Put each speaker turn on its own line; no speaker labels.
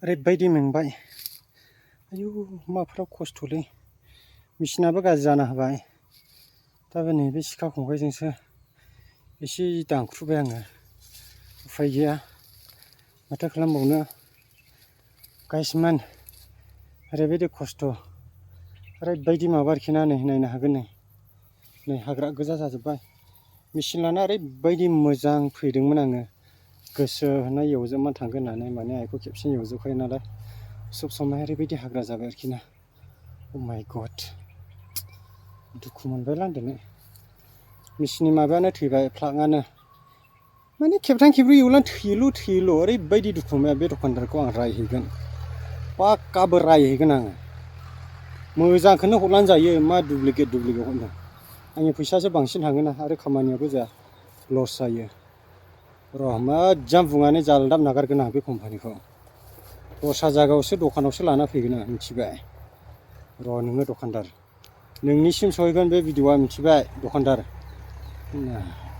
ओरैबायदि मेंबाय आयु माफ्राव खस्थ'लै मेसिनाबो गाज्रि जाना होबाय दाबो नैबे सिखा खंखाइजोंसो एसे दानख्रुबाय आङो उफाय गैया माथो खालामबावनो गाइसमान ओरैबायदि खस्थ' ओरैबायदि माबा आरोखि ना नै नायनो हागोन नै हाग्रा गोजा जाजोब्बाय मेसिन लाना ओरैबायदि मोजां फैदोंमोन आङो गोसो होना एवजोबना थांगोन होननानै माने आइखौ खेबसेनो एवजोबखायो नालाय सब समाय ओरैबायदि हाग्रा जाबाय आरोखि ना अ माय गड दुखु मोनबायलां दिनै मेसिननि माबायानो थैबाय प्लागआनो माने खेबथाम खेब्रै एवलां थैयोल' ओरैबायदि दुखु मोनबाय बे दखानदारखौ आं रायहैगोन पाक्काबो रायहैगोन आङो मोजांखौनो हरनानै जायो मा दुप्लिकेट हरनो आंनि फैसासो बांसिन थाङोना आरो खामानियाबो जाया लस जायो र' मोजां बुंनानै जालदाब नागारगोन आं बे कम्पानिखौ दस्रा जायगायावसो दखानावसो लाना फैगोन आं मिथिबाय र' नोङो दखानदार नोंनिसिम सहैगोन बे भिडिअ'आ मिथिबाय दखानदार